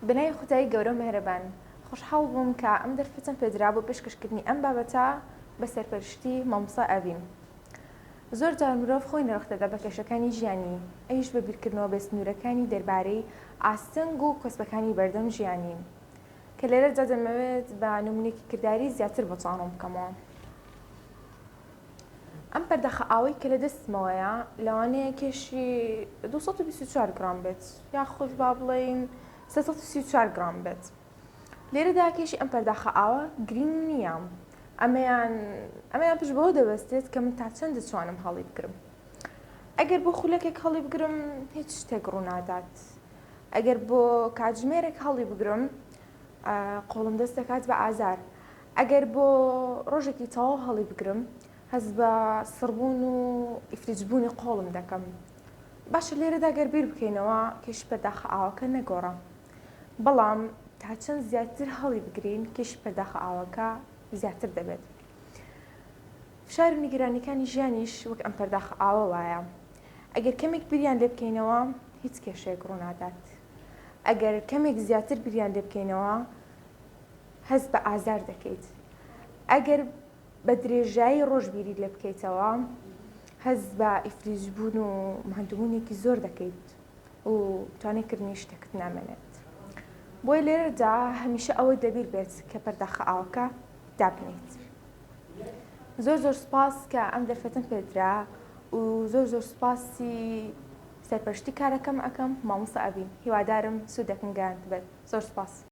بەناوی خودای گەورەو مێهرەبان، خۆشحاڵ بووم کە ئەم دەرفەتەم پێدرا بۆ پێشکەشکردنی ئەم بابەتە بە سەرپەرشتی مامۆستا ئەڤین. زۆر جار مرۆڤ خۆی نرخ دەدا بە کێشەکانی ژیانی، ئەویش بە بیرکردنەوە بێسنوورەکانی دەربارەی ئاستەنگ و کۆسپەکانی بەردەم ژیانی، کە لێرەدا دەمەوێت بە نمونەیەکی کرداری زیاتر بۆتان ڕوون بکەمەوە. ئەم پەرداخە ئاوەی کە لە دەستمەوەیە لەوانەیە کێشی 224 گرام بێت یاخود با بڵێین 334 گرام بێت. لێرەدا کێشی ئەم پەرداخە ئاوە گرینگ نییە. ئەمەیان ئەمەیان پشت بەوە دەبەستێت کە من تا چەند دەتوانم هەڵی بگرم. ئەگەر بۆ خولەکێک هەڵی بگرم هیچ شتێک ڕوونادات. ئەگەر بۆ کاتژمێرێک هەڵی بگرم قۆڵم دەست دەکات بە ئازار. ئەگەر بۆ ڕۆژێکی تەواو هەڵی بگرم هەست بە سڕبوون و ئیفلیجبوونی قۆڵم دەکەم. باشە لێرەدا گەر بیر بکەینەوە کێشی پەرداخە ئاوەکە نەگۆڕە. بەڵام تا چەند زیاتر هەڵی بگرین کێشی پەرداخە ئاوەکە زیاتر دەبێت. فشار و نیگەرانیەکانی ژیانیش وەک ئەم پەرداخە ئاوە وایە. ئەگەر کەمێک بیریان لێ بکەینەوە هیچ کێشەیەک ڕوونادات. ئەگەر کەمێک زیاتر بیریان لێ بکەینەوە هەست بە ئازار دەکەیت. ئەگەر بە درێژایی ڕۆژ بیری لێ بکەیتەوە هەست بە ئیفلیجبوون و ماندووبوونێکی زۆر دەکەیت و توانای کردنی شتێکت نامێنێت. بۆیە لێرەدا هەمیشە ئەوەت لەبیر بێت کە پەرداخە ئاوەکە دابنێیت. زۆر زۆر سوپاس کە ئەم دەرفەتم پێدرا و زۆر زۆر سوپاسی سەرپەرشتی کارەکەم ئەکەم مامۆستا ئەڤین هیوادارم سوودێکم گەیاندبێت زۆر سوپاس.